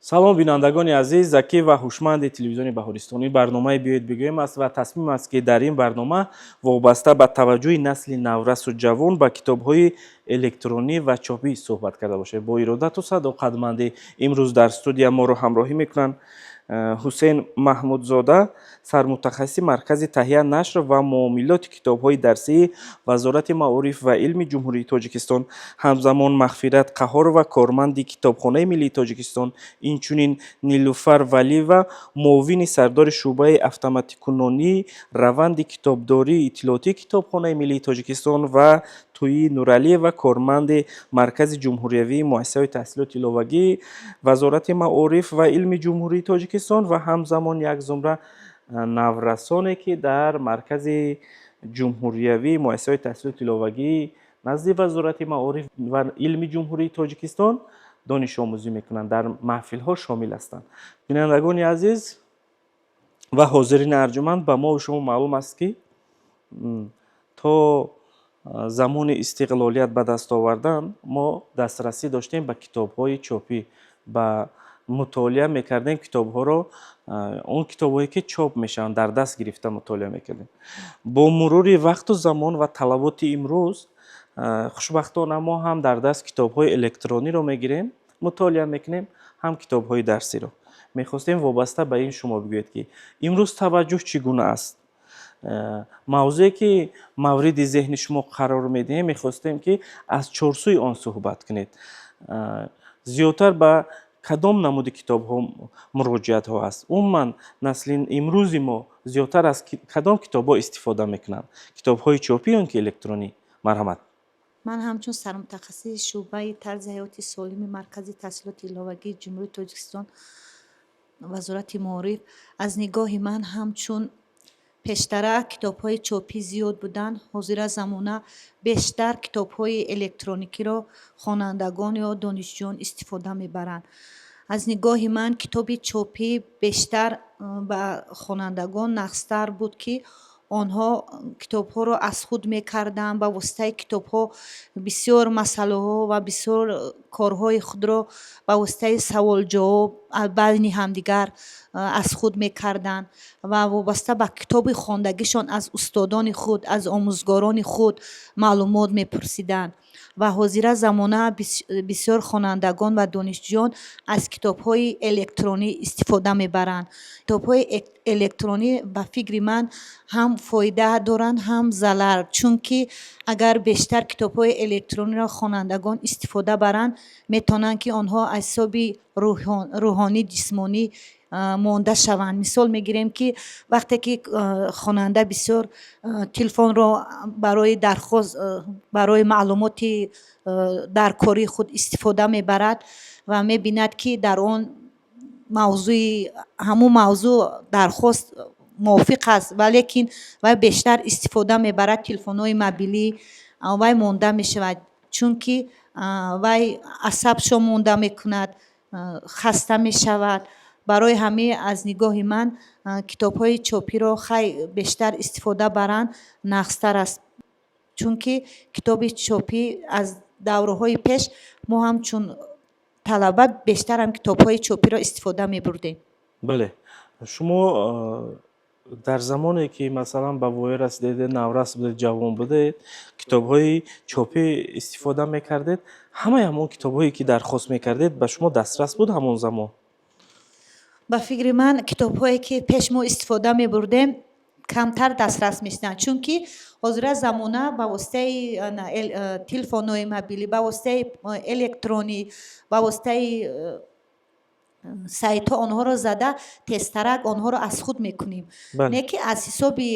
Салом, бинандагони азиз, закӣ ва ҳушманди телевизиони Баҳористонӣ. Барномаи «Биёед бигӯем» аст ва тасмим аст, ки дар ин барнома вобаста ба таваҷҷӯҳи насли наврасу ҷавон ба китобҳои электронӣ ва чопӣ суҳбат карда бошем. Бо иродату садоқатмандӣ имрӯз дар студия моро ҳамроҳӣ мекунанд Ҳусейн Маҳмудзода, сармутахассиси Маркази таҳия, нашр ва муомилоти китобҳои дарсии Вазорати маориф ва илми Ҷумҳурии Тоҷикистон, ҳамзамон Мағфират Қаҳорова, корманди Китобхонаи миллии Тоҷикистон, инчунин Нилуфар Валиева, муовини сардори шӯъбаи автоматикунонии раванди китобдории иттилоотии Китобхонаи миллии Тоҷикистон ва Тӯӣ Нуралиева, корманди Маркази ҷумҳуриявии муассисаҳои таҳсилоти иловагии Вазорати маориф ва илми Ҷумҳурии Тоҷикистон ва ҳамзамон як зумра наврасоне, ки дар Маркази ҷумҳуриявии муассисаҳои таҳсилоти иловагии назди Вазорати маориф ва илми Ҷумҳурии Тоҷикистон донишомӯзӣ мекунанд, дар маҳфилҳо шомил ҳастанд. Бинандагони азиз ва ҳозирини арҷуманд, ба мо шумо маълум аст, ки то замони истиқлолият ба даст овардан мо дастрасӣ доштем ба китобҳои чопӣ, ба мутолиа мекардем китобҳоро, он китобҳое, ки чоп мешаванд, дар даст гирифта мутолиа мекардем. Бо мурури вақту замон ва талаботи имрӯз, хушбахтона, мо ҳам дар даст китобҳои электрониро мегирем, мутолиа мекунем, ҳам китобҳои дарсиро. Мехостем вобаста ба ин шумо бигӯед, ки имрӯз таваҷҷӯҳ чӣ гуна аст. Мавзӯе, ки мавриди зеҳни шумо қарор медиҳем, мехостем, ки аз чорсӯи он суҳбат кунед. Зиёдтар ба кадом намуди китобҳо муроҷиатҳо аст? Умуман, насли имрӯзи мо зиёдтар аз кадом китобҳо истифода мекунанд, китобҳои чопӣ ё ки электронӣ? Марҳамат. Ман ҳамчун сармутахассиси шӯъбаи тарзи ҳаёти солими Маркази таҳсилоти иловагии Ҷумҳурии Тоҷикистон, Вазорати маориф, аз нигоҳи ман, ҳамчун пештара китобҳои чопӣ зиёд буданд, ҳозира замона бештар китобҳои электроникиро хонандагон ё донишҷӯён истифода мебаранд. Аз нигоҳи ман, китоби чопӣ бештар ба хонандагон нағзтар буд, ки онҳо китобҳоро аз худ мекарданд, ба воситаи китобҳо бисёр масъалаҳо ва бисёр корҳои худро ба воситаи саволҷавоб байни ҳамдигар аз худ мекарданд ва вобаста ба китоби хондагишон аз устодони худ, аз омӯзгорони худ маълумот мепурсиданд. Ва ҳозира замона бисёр хонандагон ва донишҷӯён аз китобҳои электронӣ истифода мебаранд. Китобҳои электронӣ, ба фикри ман, ҳам фоида доранд, ҳам залал, чунки агар бештар китобҳои электрониро хонандагон истифода баранд, метавонанд, ки онҳо аз ҳисоби рӯҳонӣ, ҷисмонӣ монда шаванд. Мисол мегирем, ки вақте ки хонанда бисёр телефонро барои дархост, барои маълумоти дар кори худ истифода мебарад ва мебинад, ки дар он мавзӯи, ҳамун мавзӯъ дархост мувофиқ аст, валекин вай бештар истифода мебарад телефонҳои мобилӣ, вай монда мешавад, чунки вай асабшо монда мекунад, хаста мешавад. Барои ҳамин, аз нигоҳи ман, китобҳои чопиро хай бештар истифода баранд, нағзтар аст, чунки китоби чопӣ аз давраҳои пеш мо ҳамчун талаба бештар ҳам китобҳои чопиро истифода мебурдем. Бале, шумо дар замоне, ки масалан ба воя расидед, наврас будед, ҷавон будед, китобҳои чопӣ истифода мекардед. Ҳамаи ҳамон китобҳое, ки дархост мекардед, ба шумо дастрас буд ҳамон замон? Ба фикри ман, китобҳое, ки пеш мо истифода мебурдем, камтар дастрас мешуданд, чунки ҳозира замона ба воситаи телефонҳои мобилӣ, ба воситаи электронӣ, ба воситаи сайтҳо онҳоро зада, тезтарак онҳоро аз худ мекунем. Не ки аз ҳисоби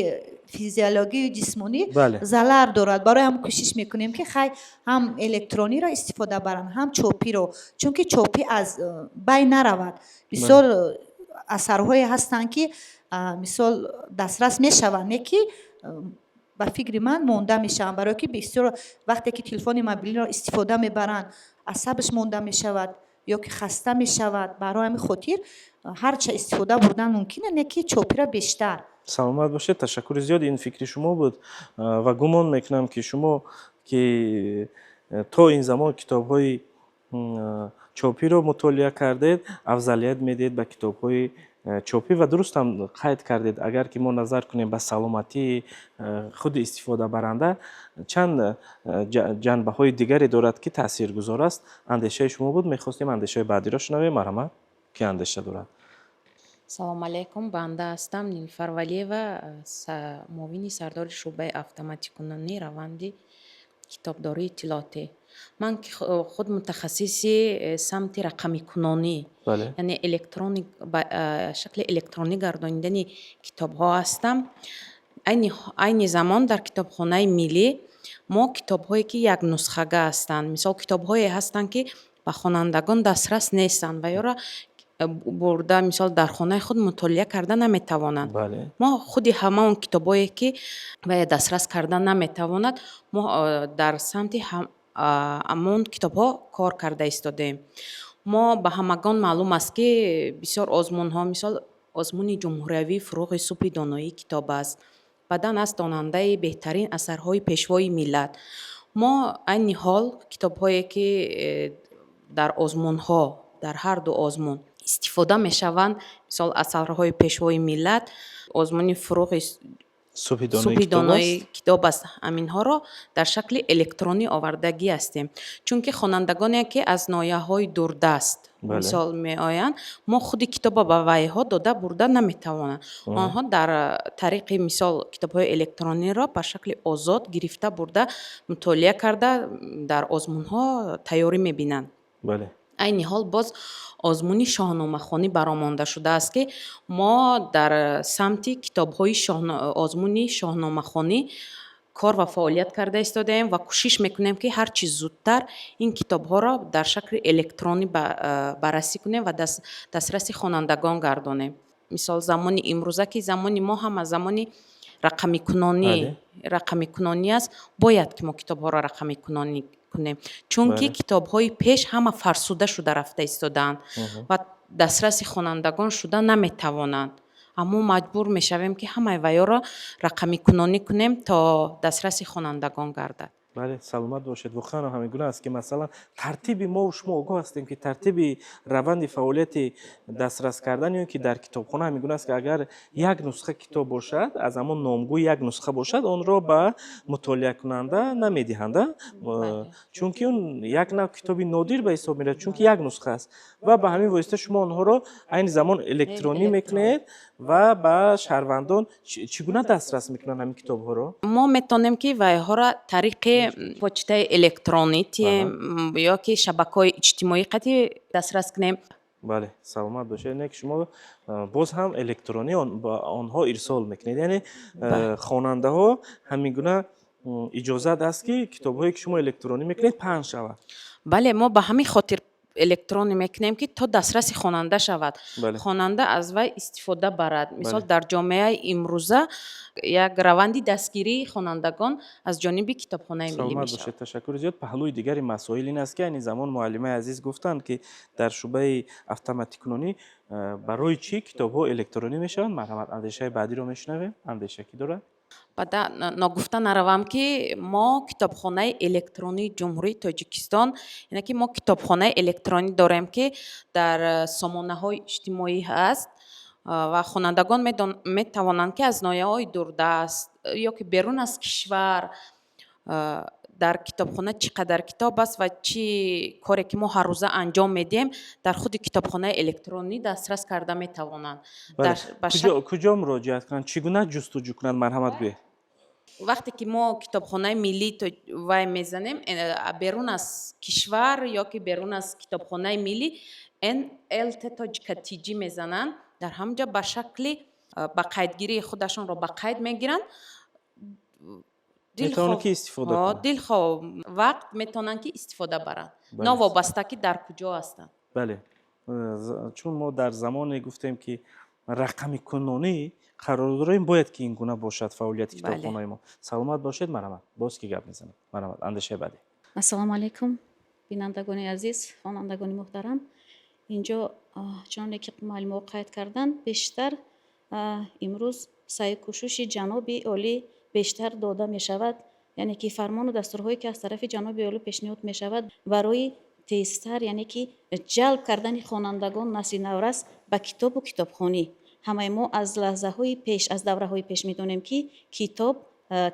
физиологию ҷисмонӣ залар дорад. Барои ҳам кӯшиш мекунем, ки хай ҳам электрониро истифода баранд, ҳам чопиро, чунки чопӣ аз байн наравад. Бисёр асарҳое ҳастанд, ки мисол дастрас мешаванд, не ки ба фикри ман монда мешаванд, барое ки бисёр вақте ки телефони мобилиро истифода мебаранд, асабаш монда мешавад ё ки хаста мешавад. Барои ҳамин хотир ҳарча истифода бурдан мумкин, не ки чопиро бештар. Саломат бошед, ташаккури зиёд. Ин фикри шумо буд ва гумон мекунам, ки шумо, ки то ин замон китобҳои Чопиро мутолиа кардед, афзалият медиҳед ба китобҳои чопӣ ва дуруст ҳам қайд кардед, агар ки мо назар кунем ба саломатии худи истифодабаранда, чанд ҷанбаҳои дигаре дорад, ки таъсиргузор аст. Андешаи шумо буд, мехостем андешаи баъдиро шунавем. Марҳамат, ки андеша дорад? Салому алайкум, банда ҳастам Нилуфар Валиева, муовини сардори шӯъбаи автоматикунонии раванди китобдории иттилоотӣ. Ман ки худ мутахассиси самти рақамикунонӣ, яъне электроник, ба шакли электронӣ гардонидани китобҳо ҳастам. Айни замон дар Китобхонаи миллӣ мо китобҳое, ки якнусхага ҳастанд, мисол, китобҳое ҳастанд, ки ба хонандагон дастрас нестанд ва ёро бурда, мисол, дар хонаи худ мутолиа карда наметавонанд. Мо худи ҳама он китобҳое, ки вая дастрас карда наметавонад, мо дар самти ҳамон китобҳо кор карда истодаем. Мо ба ҳамагон маълум аст, ки бисёр озмунҳо, мисол, озмуни ҷумҳуриявии «Фурӯғи субҳи доноӣ» китоб аст, баъдан аст донандаи беҳтарин асарҳои Пешвои миллат. Мо айни ҳол китобҳое, ки дар озмунҳо, дар ҳар ду озмун истифода мешаванд, мисол, асарҳои Пешвои миллат, озмуни «Фурӯғи субҳи донои субҳи китоб донои аст. китоб аст, ҳаминҳоро дар шакли электронӣ овардагӣ ҳастем, чунки хонандагоне, ки аз ноҳияҳои дурдаст, мисол, меоянд, мо худи китобро ба вайҳо дода бурда наметавонанд. Онҳо дар тариқи, мисол, китобҳои электрониро ба шакли озод гирифта бурда, мутолиа карда, дар озмунҳо тайёрӣ мебинанд. Айни ҳол боз озмуни шоҳномахонӣ баромонда шудааст, ки мо дар самти китобҳои озмуни шоҳномахонӣ кор ва фаъолият карда истодаем ва кӯшиш мекунем, ки ҳарчи зудтар ин китобҳоро дар шакли электронӣ баррасӣ кунем ва дастраси хонандагон гардонем. Мисол, замони имрӯза, ки замони мо ҳама замони рақамикунонӣ аст, бояд ки мо китобҳоро рақамикунонӣ кунем, чунки китобҳои пеш ҳама фарсуда шуда рафта истодаанд ва дастраси хонандагон шуда наметавонанд. Аммо маҷбур мешавем, ки ҳамаи вайёро рақамикунонӣ кунем, то дастраси хонандагон гардад. Бале, саломат бошед. Воқеан ҳамин гуна аст, ки масалан, тартиби мо шумо огоҳ ҳастем, ки тартиби раванди фаъолияти дастрас кардан ё ки дар китобхона ҳамин гуна аст, ки агар як нусха китоб бошад, аз ҳамон номгӯи як нусха бошад, онро ба мутолиакунанда намедиҳанд, чунки он як нав китоби нодир ба ҳисоб меравад, чунки як нусха аст. Ва ба ҳамин восита шумо онҳоро айни замон электронӣ мекунед ва ба шаҳрвандон чӣ гуна дастрас мекунанд ҳамин китобҳоро? Мо метавонем, ки вайҳоро тариқи почтаи электронӣ тием ё ки шабакаҳои иҷтимоӣ қатъи дастрас кунем. Бале, саломат бошед. Яъне ки шумо боз ҳам электронӣ ба онҳо ирсол мекунед, яъне хонандаҳо ҳамин гуна иҷозат аст, ки китобҳое, ки шумо электронӣ мекунед, паҳн шавад. Бале, мо ба ҳамин хотир электронӣ мекунем, ки то дастраси хонанда шавад, хонанда аз вай истифода барад. Мисол, дар ҷомеаи имрӯза як раванди дастгирии хонандагон аз ҷониби Китобхонаи миллӣ Саломат мешавад. бошед, ташаккури зиёд. Паҳлӯи дигари масоил ин аст, ки айни замон муаллимаи азиз гуфтанд, ки дар шӯъбаи автоматикунонӣ барои чӣ китобҳо электронӣ мешаванд. Марҳамат, андешаи баъдиро мешунавем. Андеша кӣ дорад? Баъда ногуфта наравам, ки мо Китобхонаи электронии Ҷумҳурии Тоҷикистон, яъне ки мо китобхонаи электронӣ дорем, ки дар сомонаҳои иҷтимоӣ ҳаст ва хонандагон метавонанд, ки аз ноҳияҳои дурдаст ё ки берун аз кишвар дар китобхона чӣ қадар китоб аст ва чӣ коре ки мо ҳаррӯза анҷом медиҳем, дар худи китобхонаи электронӣ дастрас карда метавонанд. Куҷо муроҷиат кунанд, чӣ гуна ҷустуҷӯ кунанд? Марҳамат, гӯед. Вақте ки мо Китобхонаи миллӣ вай мезанем, берун аз кишвар ё ки берун аз Китобхонаи миллӣ nlt.tj мезананд, дар ҳамон ҷо ба шакли ба қайдгирии худашонро ба қайд мегиранд. Метавонанд, ки истифода кунанд. Дилхоҳ вақт метавонанд, ки истифода баранд, новобаста ки дар куҷо ҳастанд. Бале, чун мо дар замоне гуфтем, ки рақамикунонӣ қарор дорем, бояд ки ин гуна бошад фаъолияти китобхонаи мо. Саломат бошед. Марҳамат, боз ки гап мезанад? Марҳамат, андешаи баъдӣ. Ассалому алайкум, бинандагони азиз, хонандагони муҳтарам. Инҷо, чуноне ки муаллимҳо қайд карданд, бештар имрӯз саъю кӯшиши ҷаноби олӣ бештар дода мешавад, яъне ки фармону дастурҳое, ки аз тарафи ҷаноби олӣ пешниҳод мешавад барои Тезтар, яъне ки ҷалб кардани хонандагон, насли наврас ба китобу китобхонӣ. Ҳамаи мо аз лаҳзаҳои пеш, аз давраҳои пеш медонем, ки китоб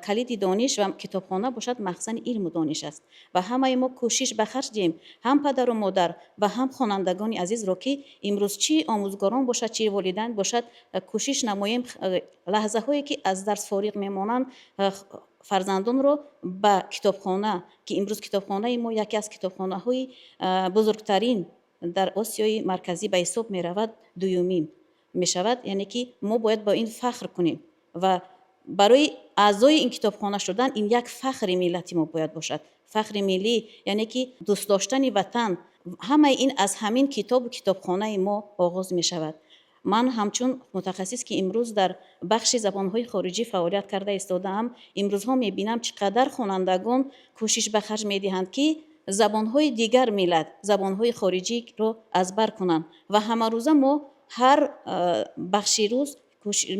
калиди дониш ва китобхона бошад махзани илму дониш аст. Ва ҳамаи мо кӯшиш ба харҷ диҳем, ҳам падару модар ва ҳам хонандагони азизро, ки имрӯз чӣ омӯзгорон бошад, чӣ волидайн бошад, кӯшиш намоем, лаҳзаҳое ки аз дарс фориғ мемонанд, фарзандонро ба китобхона, ки имрӯз китобхонаи мо яке аз китобхонаҳои бузургтарин дар Осиёи Марказӣ ба ҳисоб меравад, дуюмин мешавад. Яъне ки мо бояд бо ин фахр кунем ва барои аъзои ин китобхона шудан ин як фахри миллати мо бояд бошад, фахри миллӣ, яъне ки дӯст доштани ватан. Ҳамаи ин аз ҳамин китобу китобхонаи мо оғоз мешавад. Ман ҳамчун мутахассис, ки имрӯз дар бахши забонҳои хориҷӣ фаъолият карда истодаам, имрӯзҳо мебинам, чӣ қадар хонандагон кӯшиш ба харҷ медиҳанд, ки забонҳои дигар миллат, забонҳои хориҷиро аз бар кунанд. Ва ҳамарӯза мо ҳар бахши рӯз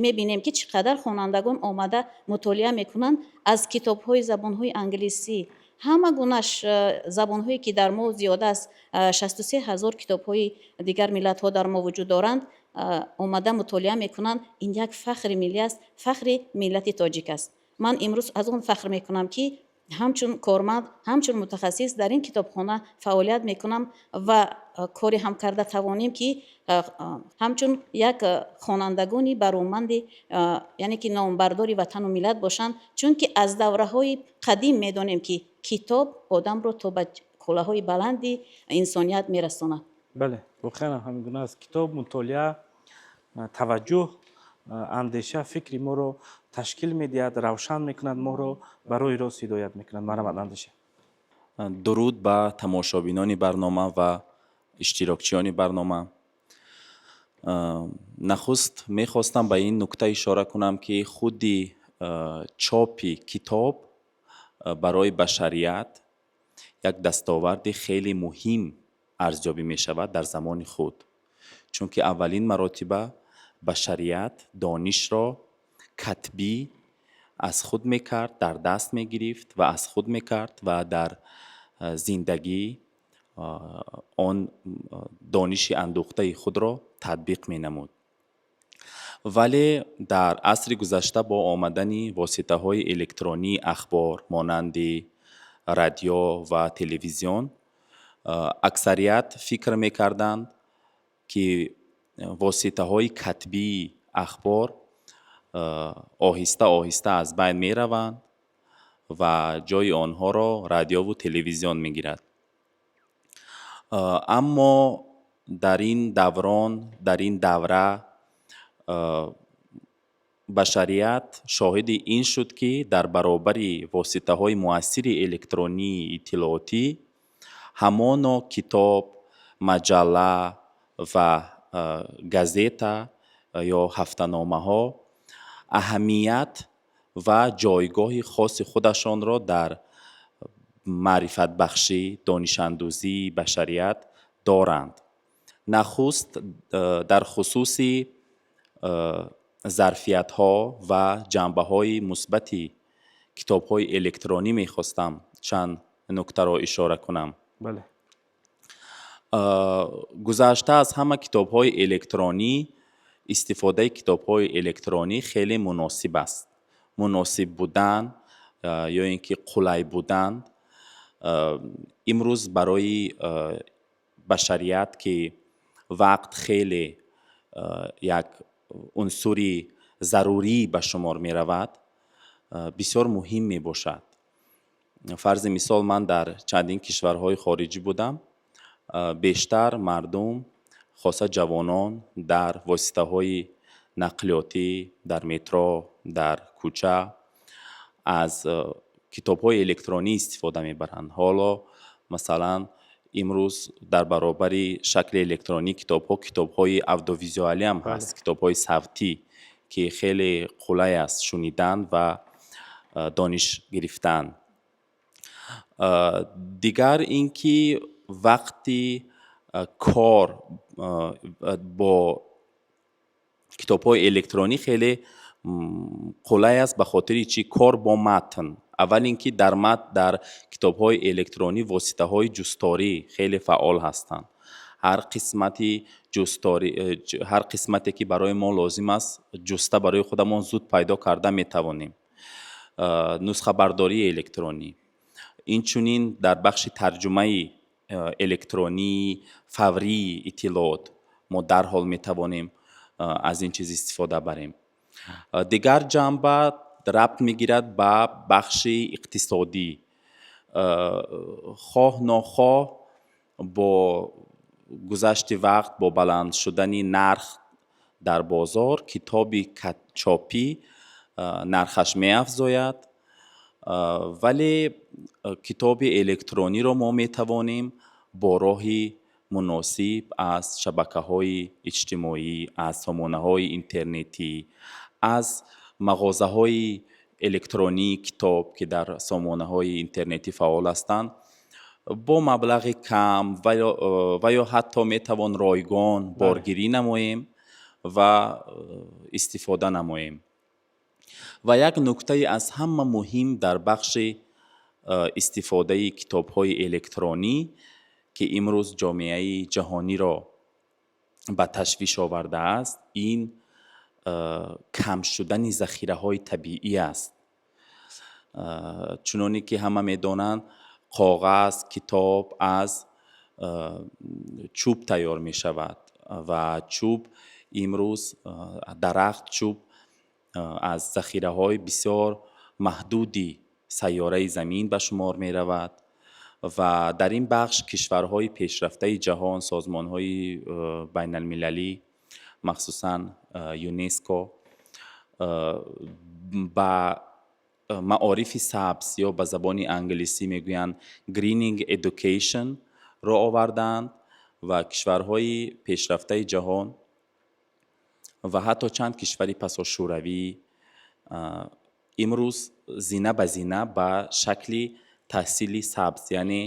мебинем, ки чӣ қадар хонандагон омада мутолиа мекунанд аз китобҳои забонҳои англисӣ, ҳама гуна забонҳое, ки дар мо зиёда аз 63 000 китобҳои дигар миллатҳо дар мо вуҷуд доранд, омада мутолиа мекунанд. Ин як фахри миллӣ аст, фахри миллати тоҷик аст. Ман имрӯз аз он фахр мекунам, ки ҳамчун корманд, ҳамчун мутахассис дар ин китобхона фаъолият мекунам ва коре ҳам карда тавонем, ки ҳамчун як хонандагони бароманди, яъне ки номбардори ватану миллат бошанд, чунки аз давраҳои қадим медонем, ки китоб одамро то ба қуллаҳои баланди инсоният мерасонад. Бале, воқеан ҳамин гуна аст. Китоб, мутолиа, таваҷҷӯҳ, андеша, фикри моро ташкил медиҳад, равшан мекунад, моро ба роҳи рост ҳидоят мекунад. Марҳамат, Андеша. Дуруд ба тамошобинони барнома ва иштирокчиёни барнома. Нахуст мехостам ба ин нукта ишора кунам, ки худи чопи китоб барои башарият як дастоварди хеле муҳим арзёбӣ мешавад дар замони худ, чунки аввалин маротиба башарият донишро катбӣ аз худ мекард, дар даст мегирифт ва аз худ мекард ва дар зиндагӣ он дониши андӯхтаи худро татбиқ менамуд. Вале дар асри гузашта бо омадани воситаҳои электронии ахбор, монанди радио ва телевизион, аксарият фикр мекарданд, ки воситаҳои катбии ахбор оҳиста оҳиста аз байн мераванд ва ҷои онҳоро радиову телевизион мегирад. Аммо дар ин даврон, дар ин давра башарият шоҳиди ин шуд, ки дар баробари воситаҳои муассири электронии иттилоотӣ ҳамоно китоб, маҷалла ва газета ё ҳафтаномаҳо аҳамият ва ҷойгоҳи хоси худашонро дар маърифатбахшӣ, донишандӯзии башарият доранд. Нахуст дар хусуси зарфиятҳо ва ҷанбаҳои мусбати китобҳои электронӣ мехостам чанд нуктаро ишора кунам. Гузашта аз ҳама, китобҳои электронӣ, истифодаи китобҳои электронӣ хеле муносиб аст. Муносиб будан ё ин ки қулай будан имрӯз барои башарият, ки вақт хеле як унсури зарурӣ ба шумор меравад, бисёр муҳим мебошад. Фарзи мисол, ман дар чандин кишварҳои хориҷӣ будам. Бештар мардум, хоса ҷавонон, дар воситаҳои нақлиётӣ, дар метро, дар кӯча аз китобҳои электронӣ истифода мебаранд. Ҳоло, масалан, имрӯз дар баробари шакли электронӣ китобҳо китобҳои аудиовизуалӣ ҳам ҳаст, китобҳои савтӣ, ки хеле қулай аст шунидан ва дониш гирифтан. Дигар ин ки вақти кор бо китобҳои электронӣ хеле қулай аст. Ба хотири чӣ? Кор бо матн. Аввал ин ки дар мат дар китобҳои электронӣ воситаҳои ҷустторӣ хеле фаъол ҳастанд. Ҳар қисмати ҷустторӣ, ҳар қисмате, ки барои мо лозим аст, ҷуста барои худамон зуд пайдо карда метавонем. Нусхабардории электронӣ, инчунин дар бахши тарҷумаи электронии фаврии иттилоот мо дарҳол метавонем аз ин чиз истифода барем. Дигар ҷанба рабт мегирад ба бахши иқтисодӣ. Хоҳ нохоҳ, бо гузашти вақт, бо баланд шудани нарх дар бозор, китоби чопӣ нархаш меафзояд, вале китоби электрониро мо метавонем бо роҳи муносиб аз шабакаҳои иҷтимоӣ, аз сомонаҳои интернетӣ, аз мағозаҳои электронии китоб, ки дар сомонаҳои интернетӣ фаъол ҳастанд, бо маблағи кам ва ё ҳатто метавон ройгон боргирӣ намоем ва истифода намоем. Ва як нуктаи аз ҳама муҳим дар бахши истифодаи китобҳои электронӣ, ки имрӯз ҷомеаи ҷаҳониро ба ташвиш овардааст, ин кам шудани захираҳои табиӣ аст. Чуноне ки ҳама медонанд, коғаз, китоб аз чӯб тайёр мешавад ва чӯб имрӯз, дарахт, чӯб аз захираҳои бисёр маҳдуди сайёраи Замин ба шумор меравад. Ва дар ин бахш кишварҳои пешрафтаи ҷаҳон, созмонҳои байналмилалӣ, махсусан ЮНЕСКО, ба маорифи сабз ё ба забони англисӣ мегӯянд greening education ро овардаанд ва кишварҳои пешрафтаи ҷаҳон ва ҳатто чанд кишвари пасошӯравӣ имрӯз зина ба зина ба шакли таҳсили сабз, яъне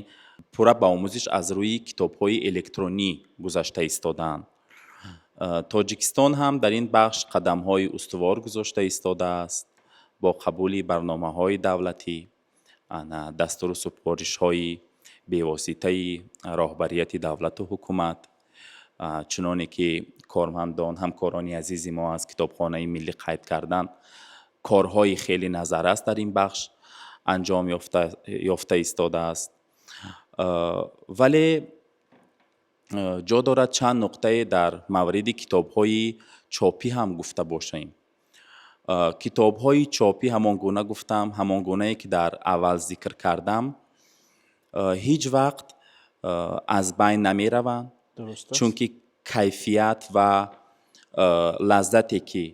пурра ба омӯзиш аз рӯи китобҳои электронӣ гузашта истодаанд. Тоҷикистон ҳам дар ин бахш қадамҳои устувор гузошта истодааст бо қабули барномаҳои давлатӣ, дастуру супоришҳои бевоситаи роҳбарияти давлату ҳукумат. Чуноне ки кормандон, ҳамкорони азизи мо аз Китобхонаи миллӣ қайд карданд, корҳои хеле назаррас дар ин бахш анҷом ёфта истодааст. Вале ҷо дорад чанд нуқтае дар мавриди китобҳои чопӣ ҳам гуфта бошем. Китобҳои чопӣ, ҳамон гуна гуфтам, ҳамон гунае ки дар аввал зикр кардам, ҳеҷ вақт аз байн намераванд, чунки кайфият ва лаззате, ки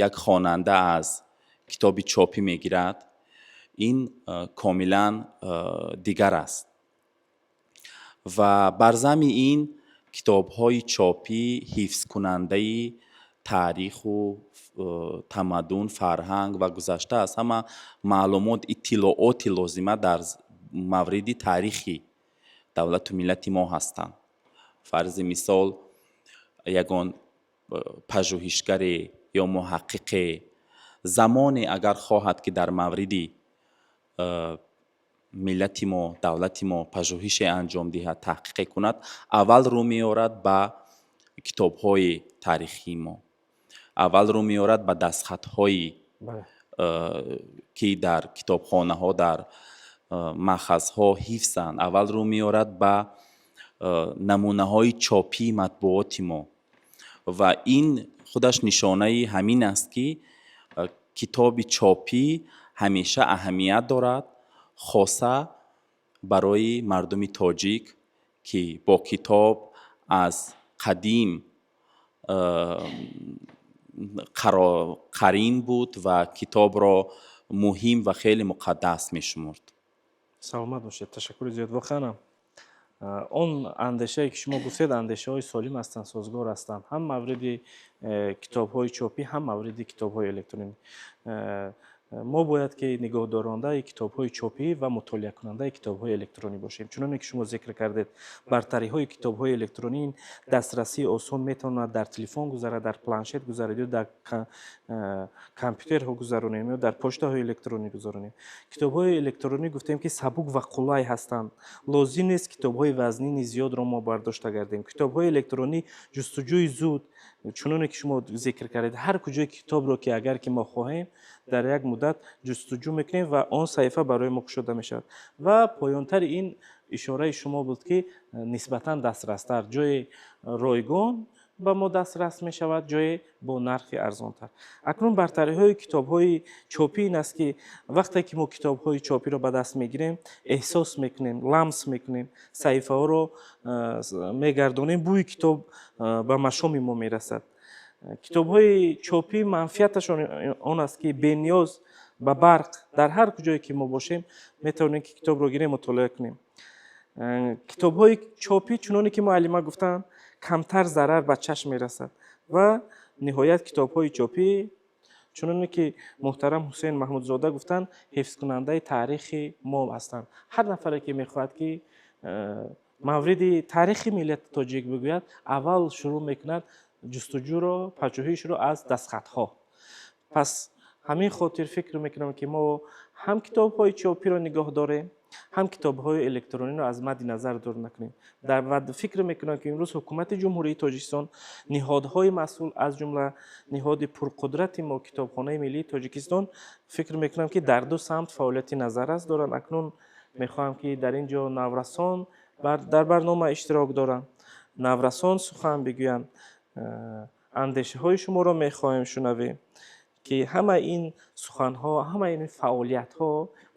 як хонанда аз китоби чопӣ мегирад, ин комилан дигар аст. Ва бар замми ин, китобҳои чопӣ ҳифзкунандаи таъриху тамаддун, фарҳанг ва гузашта аз ҳама маълумот, иттилооти лозима дар мавриди таърихи давлату миллати мо ҳастанд. Фарзи мисол, ягон пажӯҳишгаре ё муҳаққиқе замоне агар хоҳад, ки дар мавриди миллати мо, давлати мо пажӯҳише анҷом диҳад, таҳқиқе кунад, аввал рӯ меорад ба китобҳои таърихии мо, аввал рӯ меорад ба дастхатҳои, ки дар китобхонаҳо, дар маъхазҳо ҳифзанд, аввал рӯ меорад ба намунаҳои чопии матбуоти мо. Ва ин худаш нишонаи ҳамин аст, ки китоби чопӣ ҳамеша аҳамият дорад, хоса барои мардуми тоҷик, ки бо китоб аз қадим қарин буд ва китобро муҳим ва хеле муқаддас мешумурд. Саломат бошед, ташаккури зиёд. Воқеанам, он андешае, ки шумо гуфтед, андешаҳои солим ҳастанд, созгор ҳастанд, ҳам мавриди китобҳои чопӣ, ҳам мавриди китобҳои электронӣ. Мо бояд ки нигоҳдорандаи китобҳои чопӣ ва мутолиакунандаи китобҳои электронӣ бошем. Чуноне ки шумо зикр кардед, бартариҳои китобҳои электронӣ: дастрасии осон, метавонад дар телефон гузарад, дар планшет гузарад ё дар компютерҳо гузаронем ё дар почтаҳои электронӣ гузаронем. Китобҳои электронӣ, гуфтем, ки сабук ва қулай ҳастанд, лозим нест китобҳои вазнини зиёдро мо бардошта гардем. Китобҳои электронӣ ҷустуҷӯи зуд, чуноне ки шумо зикр кардед, ҳар куҷои китобро ки агар ки мо хоҳем, дар як муддат ҷустуҷӯ мекунем ва он саҳифа барои мо кушода мешавад. Ва поёнтари ин ишораи шумо буд, ки нисбатан дастрастар, ҷои ройгон ба мо дастрас мешавад, ҷое бо нархи арзонтар. Акнун бартариҳои китобҳои чопӣ ин аст, ки вақте ки мо китобҳои чопиро ба даст мегирем, эҳсос мекунем, ламс мекунем, саҳифаҳоро мегардонем, бӯи китоб ба машоми мо мерасад. Китобҳои чопӣ манфиаташон он аст, ки бениёз ба барқ дар ҳар куҷое ки мо бошем, метавонем ки китобро гирем, мутолиа кунем. Китобҳои чопӣ, чуноне ки муаллима гуфтанд, камтар зарар ба чашм мерасад. Ва ниҳоят, китобҳои чопӣ, чуноне ки муҳтарам Ҳусейн Маҳмудзода гуфтанд, ҳифзкунандаи таърихи мо ҳастанд. Ҳар нафаре ки мехоҳад ки мавриди таърихи миллати тоҷик бигӯяд, аввал шурӯъ мекунад ҷустуҷӯро, пажӯҳишро аз дастхатҳо. Пас ҳамин хотир фикр мекунам, ки мо ҳам китобҳои чопиро нигоҳ дорем, ҳам китобҳои электрониро аз мадди назар дур накунем. Ва фикр мекунам, ки имрӯз Ҳукумати Ҷумҳурии Тоҷикистон, ниҳодҳои масъул, аз ҷумла ниҳоди пурқудрати мо, Китобхонаи миллии Тоҷикистон, фикр мекунам, ки дар ду самт фаъолияти назаррас доранд. Акнун мехоҳам, ки дар ин ҷо наврасон дар барнома иштирок доранд, наврасон сухан бигӯянд. Андешаҳои шуморо мехоҳем шунавем, ки ҳамаи ин суханҳо, ҳамаи ин фаъолиятҳо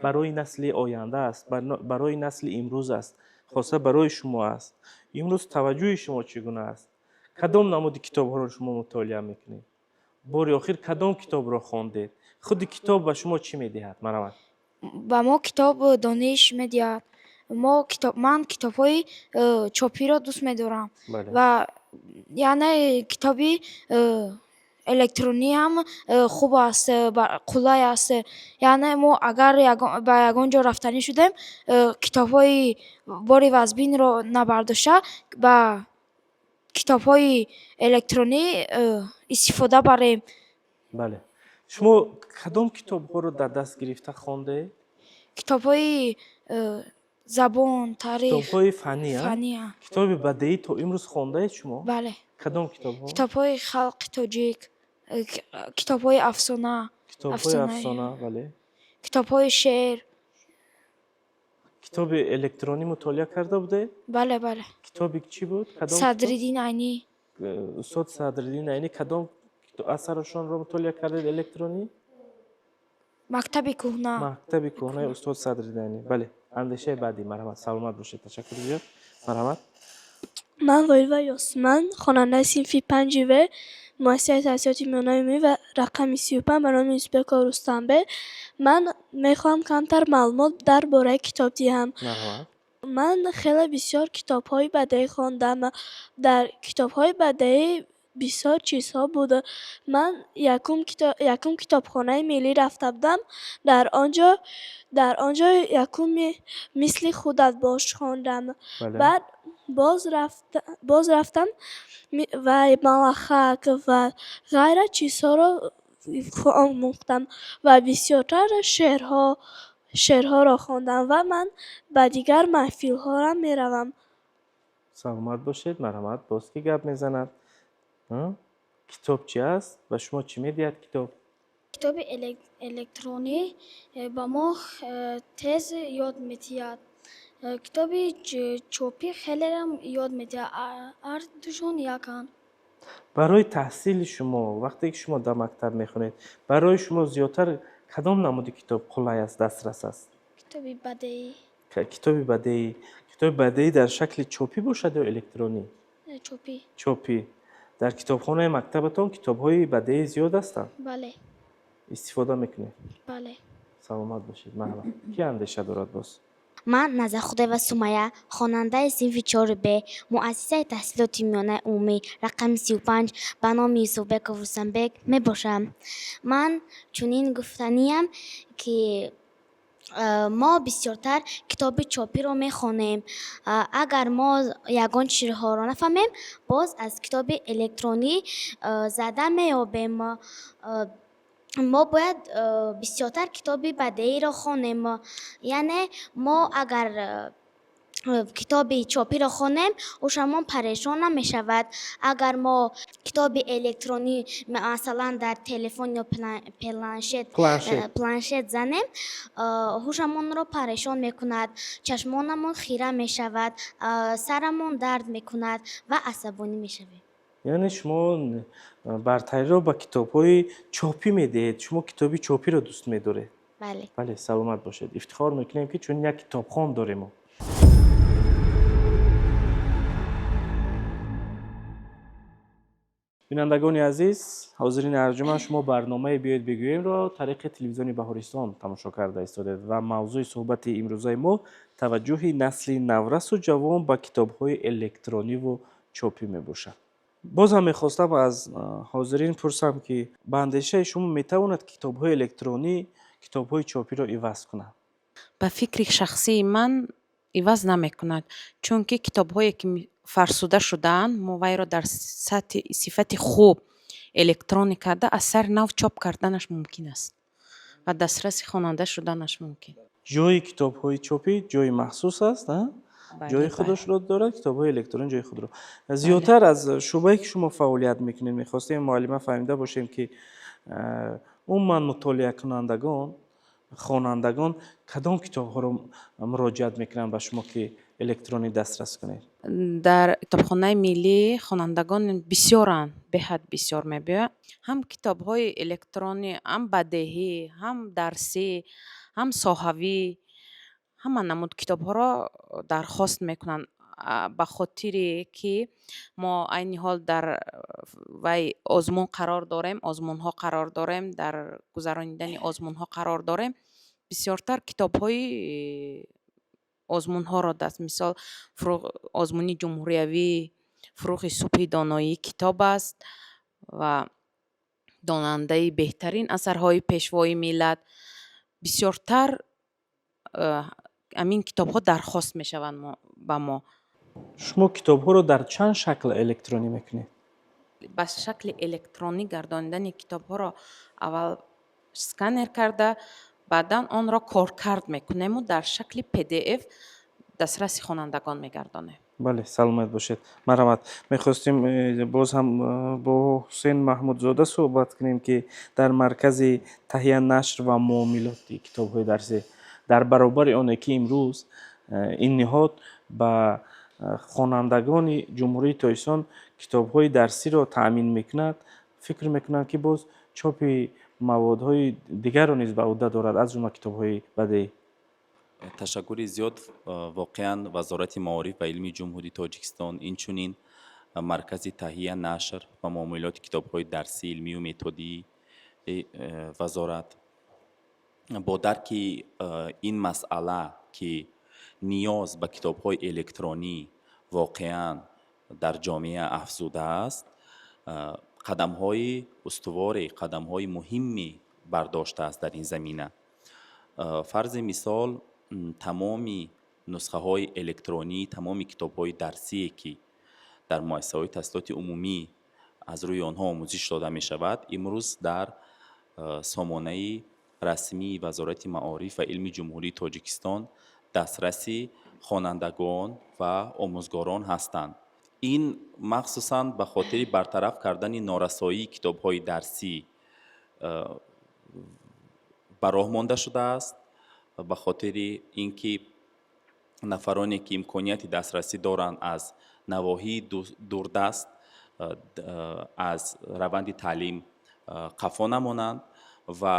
барои насли оянда аст, барои насли имрӯз аст, хоса барои шумо аст. Имрӯз таваҷҷӯҳи шумо чӣ гуна аст? Кадом намуди китобҳоро шумо мутолиа мекунед? Бори охир кадом китобро хондед? Худи китоб ба шумо чӣ медиҳад? Марҳамат. Ба мо китоб дониш медиҳад. Мо китоб, ман китобҳои чопиро дӯст медорам ва яъне китоби электрониам хуб аст, қулай аст. Яъне мо агар ба ягон ҷо рафтанӣ шудем, китобҳои бори вазбинро набардошта, ба китобҳои электронӣ истифода барем. Бале, шумо кадом китобҳоро дар даст гирифта хондед? Китобҳои забон, таърих. Китобҳои фаннӣ? Фаннӣ. Китоби бадеӣ то имрӯз хондаед шумо? Бале. Кадом китобҳо? Китобҳои халқи тоҷик, китобҳои афсона. Китобҳои афсона, бале. Китобҳои шеър. Китоби электронӣ мутолиа карда будед? Бале. Китоби чӣ буд? Садриддин Айнӣ. Устод Садриддин Айнӣ. Кадом асарашонро мутолиа кардед электронӣ? Мактаби кӯҳна. Мактаби кӯҳнаи устод Садриддин Айнӣ, бале. Андешаи баъдӣ, марҳамат. Саломат бошед, ташаккур зиёд, марҳамат. Ман Воилова Ёсман, хонандаи синфи панҷи В муассисаи таҳсилоти миёнаи умумӣ ва рақами 35 ба номи Юсупбеков Рустамбек. Ман мехоҳам камтар маълумот дар бораи китоб диҳам. Марҳамат. Ман хеле бисёр китобҳои бадеӣ хондам. Дар китобҳои бадеӣ бисёр чизҳо буд. Ман якум китобхонаи миллӣ рафта будам. Дар он ҷо якуми «Мисли худат бош» хондам. Баъд боз рафтам ва «Малахак» ва ғайра чизҳоро омӯхтам ва бисёртар шеърҳоро хондам ва ман ба дигар маҳфилҳоам меравам. Саломат бошед, марҳамат. Боз кӣ гап мезанад? Китоб чӣ аст, ба шумо чӣ медиҳад китоб? Китоби электронӣ ба мо тез ёд медиҳад. Китоби чопӣ хелерам ёд медиҳад, ҳардушон яканд. Барои таҳсили шумо, вақте ки шумо дар мактаб мехонед, барои шумо зиёдтар кадом намуди китоб қулай аст, дастрас аст? Китоби бадеӣ. Китоби бадеӣ. Китоби бадеӣ дар шакли чопӣ бошад ё электронӣ? Чопӣ. Чопӣ. Дар китобхонаи мактабатон китобҳои бадеӣ зиёд ҳастанд? Бале. Истифода мекунед? Бале. Саломат бошед, марҳамат. Кӣ андеша дорад боз? Ман Назархудоева Сумая, хонандаи синфи чори Б муассисаи таҳсилоти миёнаи умумӣ рақами 35 ба номи Юсуфбеков Рустамбек мебошам. Ман чунин гуфтаниям, ки мо бисёртар китоби чопиро мехонем. Агар мо ягон чизҳоро нафаҳмем, боз аз китоби электронӣ зада меёбем. Мо бояд бисёртар китоби бадеиро хонем. Яъне мо агар китоби чопиро хонем, ҳушамон парешон намешавад. Агар мо китоби электронӣ, масалан, дар телефон ё планшет планшет занем, ҳушамонро парешон мекунад, чашмонамон хира мешавад, сарамон дард мекунад ва асабонӣ мешавем. Яъне шумо бартариро ба китобҳои чопӣ медиҳед, шумо китоби чопиро дӯст медоред? Бале. Бале, саломат бошед. Ифтихор мекунем, ки чунин як китобхон дорем мо. Бинандагони азиз, ҳозирини арҷуман, шумо барномаи «Биёед бигӯемро» тариқи телевизиони Баҳористон тамошо карда истодед ва мавзӯи суҳбати имрӯзаи мо таваҷҷӯҳи насли наврасу ҷавон ба китобҳои электрониву чопӣ мебошад. Боз ҳам мехостам аз ҳозирин пурсам, ки ба андешаи шумо метавонад китобҳои электронӣ китобҳои чопиро иваз кунад? Ба фикри шахсии ман, иваз намекунад, чунки китобҳое ки фарсуда шудаанд, мо вайро дар сатҳи сифати хуб электронӣ карда, аз сари нав чоп карданаш мумкин аст ва дастраси хонанда шуданаш мумкин. Ҷои китобҳои чопӣ ҷои махсус аст, ҷои худашро дорад, китобҳои электронӣ ҷои худро. Зиёдтар аз шӯъбае ки шумо фаъолият мекунед, мехостем, муаллима, фаҳмида бошем, ки умуман мутолиакунандагон, хонандагон кадом китобҳоро муроҷиат мекунанд ба шумо, ки электронӣ дастрас кунед? Дар китобхонаи миллӣ хонандагон бисёранд, беҳад бисёр мебиёянд. Ҳам китобҳои электронӣ, ҳам бадеҳӣ, ҳам дарсӣ, ҳам соҳавӣ, ҳама намуд китобҳоро дархост мекунанд. Ба хотире ки мо айни ҳол дар вай озмун қарор дорем, озмунҳо қарор дорем, дар гузаронидани озмунҳо қарор дорем, бисёртар китобҳои озмунҳоро даст, мисол, озмуни ҷумҳуриявӣ «Фурӯғи субҳи доноӣ» китоб аст ва донандаи беҳтарин асарҳои Пешвои миллат, бисёртар ҳамин китобҳо дархост мешаванд ба мо. Шумо китобҳоро дар чанд шакл электронӣ мекунед? Ба шакли электронӣ гардонидани китобҳоро аввал сканер карда, баъдан онро коркард мекунему дар шакли PDF дастраси хонандагон мегардонем. Бале, саломат бошед, марҳамат. Мехостем боз ҳам бо Ҳусейн Маҳмудзода суҳбат кунем, ки дар маркази таҳия, нашр ва муомилоти китобҳои дарсӣ, дар баробари оне ки имрӯз ин ниҳод ба хонандагони Ҷумҳурии Тоҷикистон китобҳои дарсиро таъмин мекунад, фикр мекунам, ки боз чопи маводҳои дигарро низ ба ӯҳда дорад, аз ҷумла китобҳои бадеӣ. Ташаккури зиёд. Воқеан, Вазорати маориф ва илми Ҷумҳурии Тоҷикистон, инчунин Маркази таҳия, нашр ва муомилоти китобҳои дарсии илмию методии вазорат бо дарки ин масъала, ки ниёз ба китобҳои электронӣ воқеан дар ҷомеа афзудааст, қадамҳои устуворе, қадамҳои муҳимме бардоштааст дар ин замина. Фарзи мисол, тамоми нусхаҳои электронӣ тамоми китобҳои дарсие, ки дар муассисаҳои таҳсилоти умумӣ аз рӯи онҳо омӯзиш дода мешавад, имрӯз дар сомонаи расмии Вазорати маориф ва илми Ҷумҳурии Тоҷикистон дастраси хонандагон ва омӯзгорон ҳастанд. Ин махсусан ба хотири бартараф кардани норасоии китобҳои дарсӣ ба роҳ монда шудааст, ба хотири ин ки нафароне, ки имконияти дастрасӣ доранд, аз навоҳии дурдаст аз раванди таълим қафо намонанд. Ва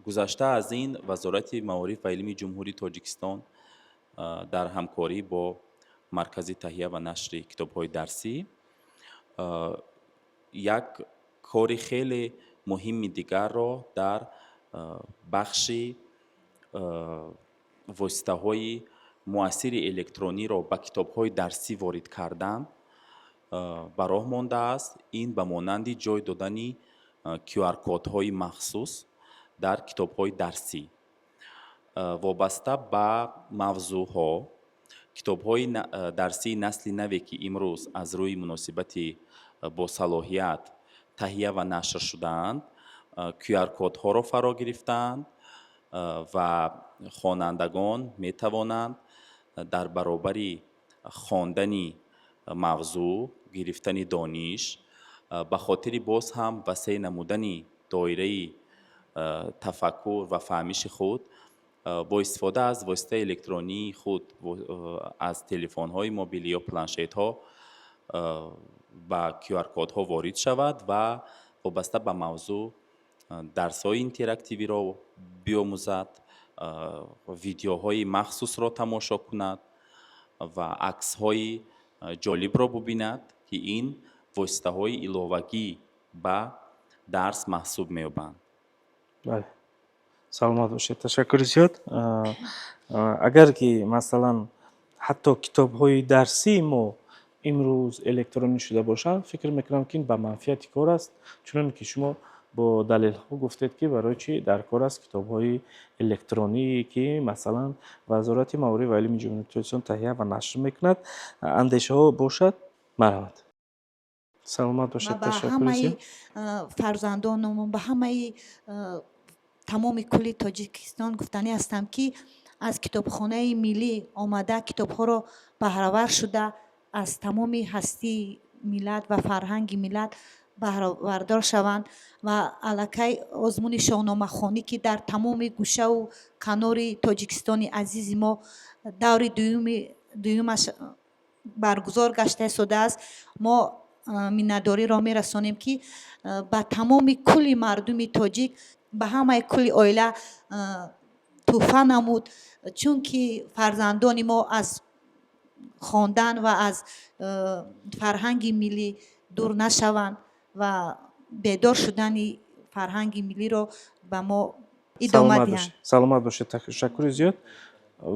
гузашта аз ин, Вазорати маориф ва илми Ҷумҳурии Тоҷикистон дар ҳамкорӣ бо Маркази таҳия ва нашри китобҳои дарсӣ як кори хеле муҳими дигарро дар бахши Воситаҳои муассири электрониро ба китобҳои дарсӣ ворид кардан ба роҳ мондааст. Ин ба монанди ҷой додани QR-кодҳои махсус дар китобҳои дарсӣ, вобаста ба мавзӯъҳо, китобҳои дарсии насли наве, ки имрӯз аз рӯи муносибати босалоҳият таҳия ва нашр шудаанд, QR-кодҳоро фаро гирифтаанд ва хонандагон метавонанд дар баробари хондани мавзӯъ, гирифтани дониш, ба хотири боз ҳам васеъ намудани доираи тафаккур ва фаҳмиши худ бо истифода аз воситаи электронии худ, аз телефонҳои мобилӣ ё планшетҳо ба QR-кодҳо ворид шавад ва вобаста ба мавзӯъ дарсҳои интерактивиро биомӯзад, видеоҳои махсусро тамошо кунад ва аксҳои ҷолибро бубинад, ки ин воситаҳои иловагӣ ба дарс маҳсуб меёбанд. Бале, саломат бошед, ташаккури зиёд. Агар ки, масалан, ҳатто китобҳои дарсии мо имрӯз электронӣ шуда бошанд, фикр мекунам, ки ин ба манфиати кор аст, чуноне ки шумо бо далелҳо гуфтед, ки барои чӣ дар кор аст китобҳои электроние, ки, масалан, Вазорати маориф ва илми Ҷумҳурии Тоҷикистон таҳия ва нашр мекунад. Андешаҳо бошад, марҳамат. Саломат бошед. Ба ташаккури ҳамаи зиёд. Фарзандонамон, ба ҳамаи тамоми кулли Тоҷикистон гуфтанӣ ҳастам, ки аз Китобхонаи миллӣ омада, китобҳоро баҳравар шуда, аз тамоми ҳастии миллат ва фарҳанги миллат баҳравардор шаванд. Ва аллакай озмуни шоҳномахонӣ, ки дар тамоми гӯшаву канори Тоҷикистони азизи мо даври дуюмаш баргузор гашта истодааст, мо миннатдориро мерасонем, ки ба тамоми кулли мардуми тоҷик, ба ҳамаи кулли оила тӯҳфа намуд, чунки фарзандони мо аз хондан ва аз фарҳанги миллӣ дур нашаванд ва бедор шудани фарҳанги миллиро ба мо идома диҳанд. Саломат бошед, ташаккури зиёд.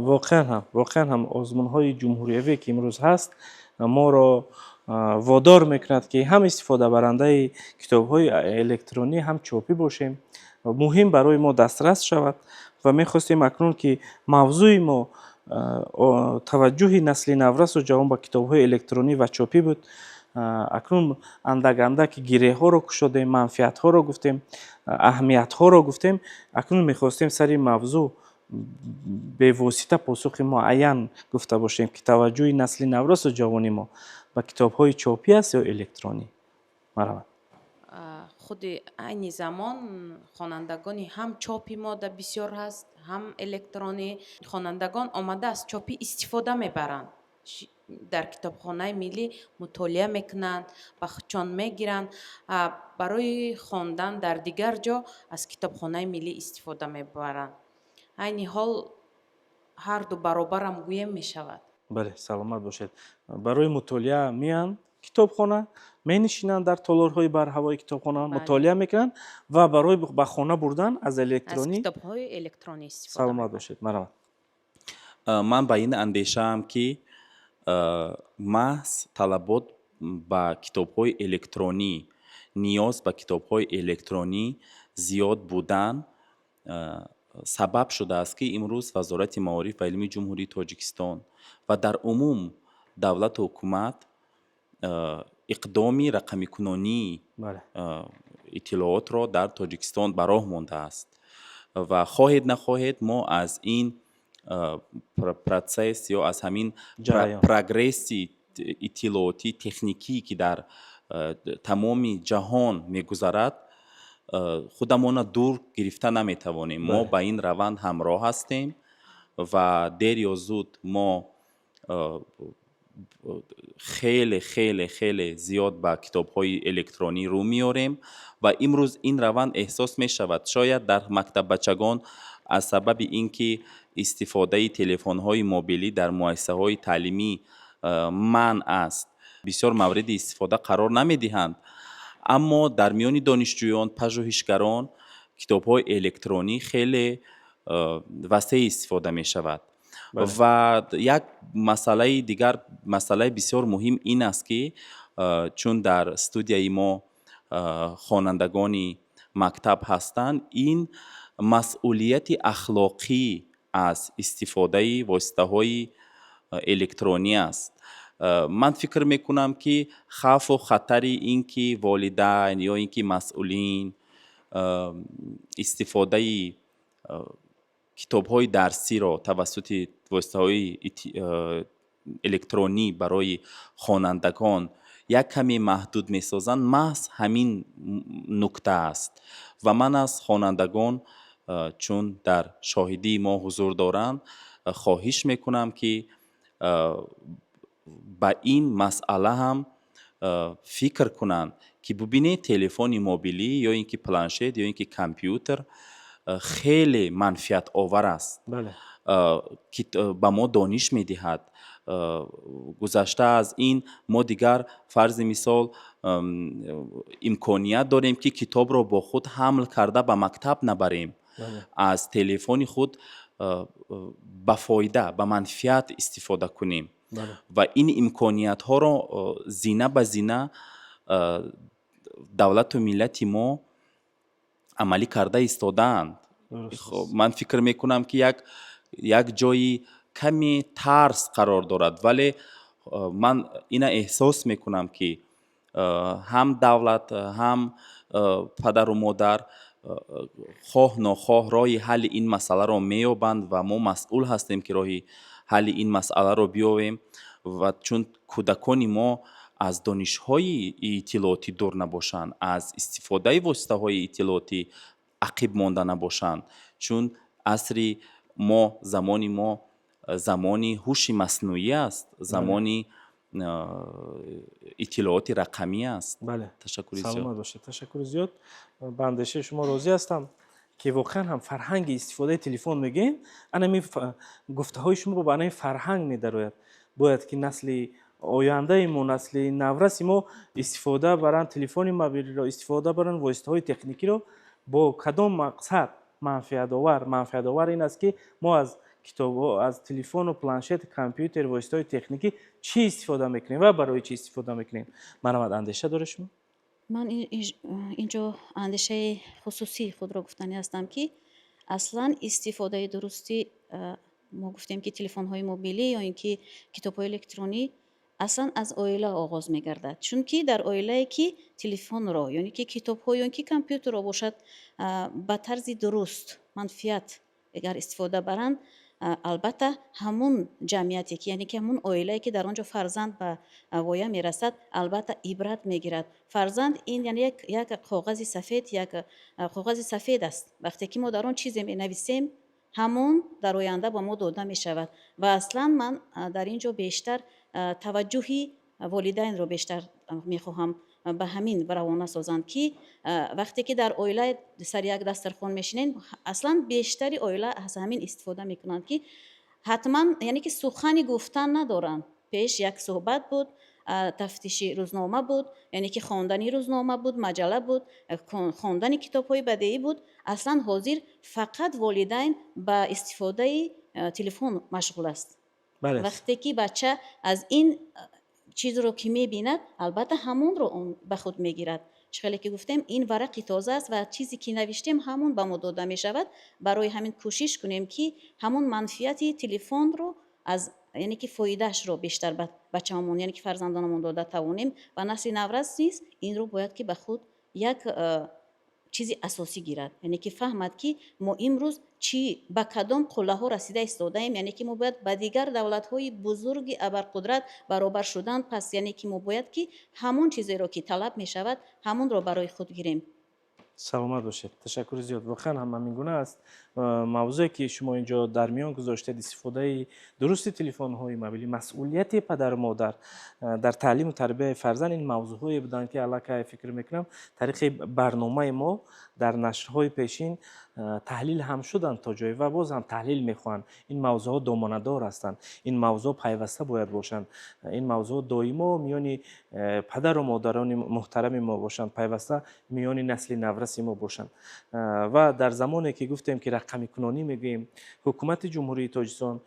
Воқеан ҳам озмунҳои ҷумҳуриявие, ки имрӯз ҳаст, моро водор мекунад, ки ҳам истифодабарандаи китобҳои электронӣ, ҳам чопӣ бошем. Муҳим барои мо дастрас шавад. Ва мехостем акнун, ки мавзӯи мо таваҷҷӯҳи насли наврасу ҷавон ба китобҳои электронӣ ва чопӣ буд, акнун андак андак гиреҳҳоро кушодем, манфиатҳоро гуфтем, аҳамиятҳоро гуфтем. Акнун мехостем сари мавзӯъ бевосита посухи муайян гуфта бошем, ки таваҷҷӯҳи насли наврасу ҷавони мо ба китобҳои чопӣ аст ё электронӣ. Марҳамат. Худи айни замон хонандагони ҳам чопи мода бисёр ҳаст, ҳам электронӣ. Хонандагон омада аз чопӣ истифода мебаранд, дар Китобхонаи миллӣ мутолиа мекунанд, ба худшон мегиранд. Барои хондан дар дигар ҷо аз Китобхонаи миллӣ истифода мебаранд. Айни ҳол ҳарду баробарам гӯем мешавад. Бале, саломат бошед. Барои мутолиа меянд китобхона, менишинанд дар толорҳои барҳавои китобхона, мутолиа мекунанд ва барои ба хона бурдан аз аз электронӣ китобҳои электронӣ истифода Саломат мебаранд. бошед, марҳамат. Ман ба ин андешаам, ки маҳз талабот ба китобҳои электронӣ, ниёз ба китобҳои электронӣ зиёд будан сабаб шудааст, ки имрӯз Вазорати маориф ва илми Ҷумҳурии Тоҷикистон ва дар умум давлату ҳукумат иқдоми рақамикунонии иттилоотро дар Тоҷикистон ба роҳ мондааст. Ва хоҳед нахоҳед, мо аз ин процесс ё аз ҳамин ҷараён. Прогресси иттилоотӣ, техникӣ, ки дар тамоми ҷаҳон мегузарад, худамонро дур гирифта наметавонем. Мо ба ин раванд ҳамроҳ ҳастем ва дер ё зуд мо хеле, хеле, хеле зиёд ба китобҳои электронӣ рӯ меорем. Ва имрӯз ин раванд эҳсос мешавад. Шояд дар мактаббачагон аз сабаби ин ки истифодаи телефонҳои мобилӣ дар муассисаҳои таълимӣ манъ аст, бисёр мавриди истифода қарор намедиҳанд, аммо дар миёни донишҷӯён, пажӯҳишгарон китобҳои электронӣ хеле васеъ истифода мешавад. Ва як масъалаи дигар, масъалаи бисёр муҳим ин аст, ки чун дар студияи мо хонандагони мактаб ҳастанд, ин масъулияти ахлоқӣ аз истифодаи воситаҳои электронӣ аст. Ман фикр мекунам, ки хавфу хатари ин ки волидайн ё ин ки масъулин истифодаи китобҳои дарсиро тавассути воситаҳои электронӣ барои хонандагон як каме маҳдуд месозанд, маҳз ҳамин нукта аст. Ва ман аз хонандагон, чун дар шоҳидии мо ҳузур доранд, хоҳиш мекунам, ки ба ин масъала ҳам фикр кунанд, ки бубинед, телефони мобилӣ ё ин ки планшет ё ин ки компютер хеле манфиатовар аст, ки ба мо дониш медиҳад. Гузашта аз ин, мо дигар, фарзи мисол, имконият дорем, ки китобро бо худ ҳамл карда ба мактаб набарем, аз телефони худ ба фоида, ба манфиат истифода кунем. Ва ин имкониятҳоро зина ба зина давлату миллати мо амалӣ карда истодаанд. Ман фикр мекунам, ки як ҷои каме тарс қарор дорад, вале ман ина эҳсос мекунам, ки ҳам давлат, ҳам падару модар хоҳ нохоҳ роҳи ҳалли ин масъаларо меёбанд ва мо масъул ҳастем, ки роҳи ҳалли ин масъаларо биёвем. Ва чун кӯдакони мо аз донишҳои иттилоотӣ дур набошанд, аз истифодаи воситаҳои иттилоотӣ ақиб монда набошанд, чун асри мо, замони мо замони ҳуши маснуӣ аст, замони иттилооти рақамӣ аст. Ташаккури зиёд. Саломат бошед, ташаккури зиёд. Ба андешаи шумо розӣ ҳастам, ки воқеан ҳам фарҳанги истифодаи телефон мегӯем, анами гуфтаҳои шумо ба анами фарҳанг медарояд. Бояд ки насли ояндаи мо, насли навраси мо истифода баранд телефони мобилиро, истифода баранд воситаҳои техникиро бо кадом мақсад? Манфиатовар. Манфиатовар ин аст, ки мо аз китобҳо, аз телефону планшет, компютер, воситаҳои техникӣ чӣ истифода мекунем ва барои чӣ истифода мекунем. Марҳамат, андеша доред шумо? Ман инҷо андешаи хусусии худро гуфтанӣ ҳастам, ки аслан истифодаи дурусти, мо гуфтем, ки телефонҳои мобилӣ ё ин ки китобҳои электронӣ аслан аз оила оғоз мегардад, чунки дар оилае ки телефонро ё ин ки китобҳо ё ин ки компютерро бошад, ба тарзи дуруст манфиат агар истифода баранд, албатта ҳамун ҷамъияте ки, яъне ки ҳамун оилае ки дар он ҷо фарзанд ба воя мерасад, албатта ибрат мегирад. Фарзанд ин яъне як коғази сафед, як коғази сафед аст. Вақте ки мо дар он чизе менависем, ҳамон дар оянда ба мо дода мешавад. Ва аслан ман дар ин ҷо бештар таваҷҷӯҳи волидайнро бештар мехоҳам ба ҳамин равона созанд, ки вақте ки дар оила сари як дастархон мешинем, аслан бештари оила аз ҳамин истифода мекунанд, ки ҳатман, яъне ки сухани гуфтан надоранд. Пеш як суҳбат буд, тафтиши рӯзнома буд, яъне ки хондани рӯзнома буд, маҷалла буд, хондани китобҳои бадеӣ буд. Аслан ҳозир фақат волидайн ба истифодаи телефон машғул аст. Вақте ки бача аз ин чизро ки мебинад, албатта ҳамонро он ба худ мегирад. Чӣ хеле ки гуфтем, ин варақи тоза аст ва чизе ки навиштем, ҳамон ба мо дода мешавад. Барои ҳамин кӯшиш кунем, ки ҳамон манфиати телефонро аз, яъне ки фоидаашро бештар ба бачаҳомон, яъне ки фарзандонамон дода тавонем. Ва насли наврас низ инро бояд ки ба худ як чизи асосӣ гирад, яъне ки фаҳмад, ки мо имрӯз чӣ ба кадом қуллаҳо расида истодаем, яъне ки мо бояд ба дигар давлатҳои бузурги абарқудрат баробар шудан. Пас яъне ки мо бояд ки ҳамон чизеро, ки талаб мешавад, ҳамонро барои худ гирем. Саломат бошед, ташаккури зиёд. Воқеан ҳам ҳамин гуна аст. Мавзӯе, ки шумо инҷо дар миён гузоштед, истифодаи дурусти телефонҳои мобилӣ, масъулияти падару модар дар таълиму тарбияи фарзанд, ин мавзӯъҳое буданд, ки аллакай, фикр мекунам, тариқи барномаи мо дар нашрҳои пешин таҳлил ҳам шуданд то ҷое ва боз ҳам таҳлил мехоҳанд. Ин мавзӯъҳо доманадор ҳастанд, ин мавзӯъ пайваста бояд бошанд, ин мавзӯъ доимо миёни падару модарони муҳтарами мо бошанд, пайваста миёни насли навраси паси мо бошанд. Ва дар замоне ки гуфтем, ки рақамикунонӣ мегӯем, ҳукумати Ҷумҳурии Тоҷикистон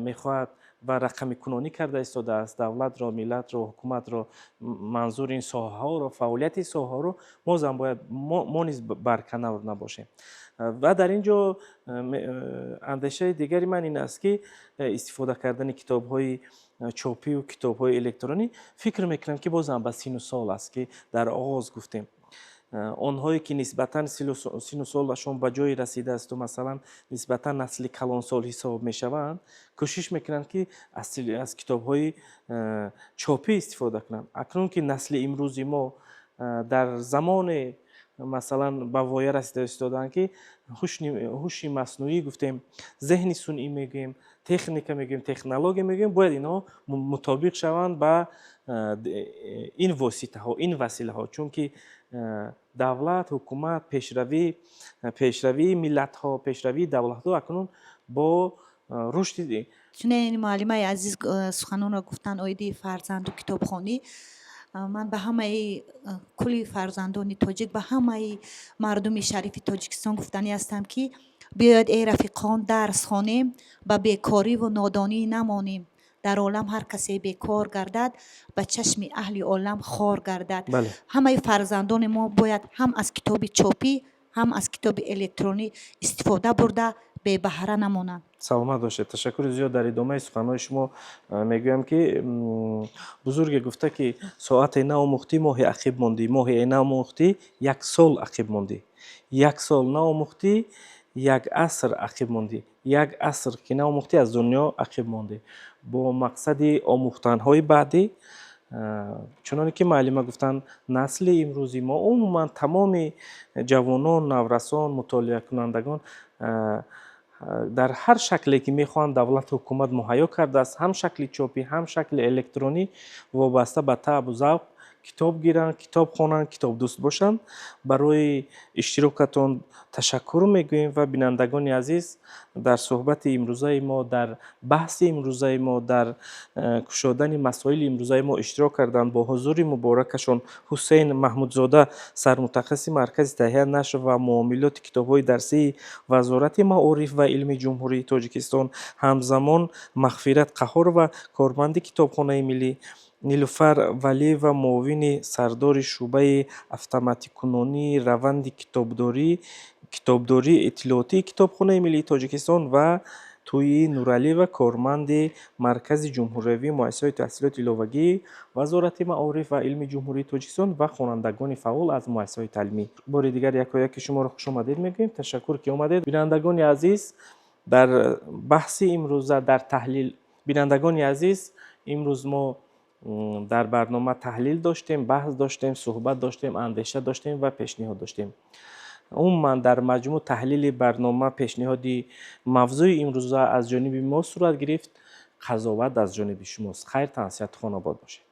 мехоҳад ва рақамикунонӣ карда истодааст давлатро, миллатро, ҳукуматро, манзур ин соҳаҳоро, фаъолияти соҳаҳоро, мозам бояд мо низ барканор набошем. Ва дар ин ҷо андешаи дигари ман ин аст, ки истифода кардани китобҳои чопию китобҳои электронӣ, фикр мекунам, ки бозам ба сину сол аст, ки дар оғоз гуфтем, онҳое ки нисбатан сину солашон ба ҷое расидаасту, масалан, нисбатан насли калонсол ҳисоб мешаванд, кӯшиш мекунанд, ки аз китобҳои чопӣ истифода кунанд. Акнун ки насли имрӯзи мо дар замоне, масалан, ба воя расида истодаанд, ки ҳуши маснуӣ гуфтем, зеҳни сунъӣ мегӯем, техника мегӯем, технология мегӯем, бояд инҳо мутобиқ шаванд ба ин воситаҳо, ин василаҳо, чунки давлат, ҳукумат, пешравии миллатҳо, пешравии давлатҳо акнун бо рушди Чунин муаллимаи азиз суханонро гуфтанд оиди фарзанду китобхонӣ. Ман ба ҳамаи кулли фарзандони тоҷик, ба ҳамаи мардуми шарифи Тоҷикистон гуфтанӣ ҳастам, ки биёед, эй рафиқон, дарс хонем, ба бекориву нодонӣ намонем. Дар олам ҳар касе бекор гардад, ба чашми аҳли олам хор гардад. Ҳамаи фарзандони мо бояд ҳам аз китоби чопӣ, ҳам аз китоби электронӣ истифода бурда, бебаҳра намонанд. Саломат бошед, ташаккури зиёд. Дар идомаи суханҳои шумо мегӯям, ки бузурге гуфта, ки соате наомӯхтӣ, моҳе ақиб мондӣ, моҳе наомӯхтӣ, як сол ақиб мондӣ, як сол наомӯхтӣ, як аср ақиб мондӣ, як аср ки наомӯхтӣ, аз дунё ақиб мондӣ. Бо мақсади омӯхтанҳои баъдӣ, чуноне ки муаллима гуфтанд, насли имрӯзи мо, умуман тамоми ҷавонон, наврасон, мутолиакунандагон дар ҳар шакле ки мехоҳанд, давлату ҳукумат муҳайё кардааст, ҳам шакли чопӣ, ҳам шакли электронӣ, вобаста ба таъбу завқ китоб гиранд, китоб хонанд, китобдӯст бошанд. Барои иштирокатон ташаккур мегӯем ва бинандагони азиз, дар суҳбати имрӯзаи мо, дар баҳси имрӯзаи мо, дар кушодани масоили имрӯзаи мо иштирок карданд бо ҳузури муборакашон Ҳусейн Маҳмудзода, сармутахассиси Маркази таҳия, нашр ва муомилоти китобҳои дарсии Вазорати маориф ва илми Ҷумҳурии Тоҷикистон, ҳамзамон Мағфират Қаҳҳорова, корманди Китобхонаи миллӣ, Нилуфар Валиева, муовини сардори шӯъбаи автоматикунонии раванди китобдории иттилоотии Китобхонаи миллии Тоҷикистон, ва Тӯи Нуралиева, корманди Маркази ҷумҳуриявии муассисаҳои таҳсилоти иловагии Вазорати маориф ва илми Ҷумҳурии Тоҷикистон ва хонандагони фаъол аз муассисаҳои таълимӣ. Бори дигар якояки шуморо хушомадед мегӯем. Ташаккур, ки омадед. Бинандагони азиз, дар баҳси имрӯза, дар таҳлил, бинандагони азиз, имрӯз мо дар барнома таҳлил доштем, баҳс доштем, суҳбат доштем, андеша доштем ва пешниҳод доштем. Умуман, дар маҷмӯъ таҳлили барнома, пешниҳоди мавзӯи имрӯза аз ҷониби мо сурат гирифт. Қазоват аз ҷониби шумост. Хайр, тансиҳату хонобод бошед.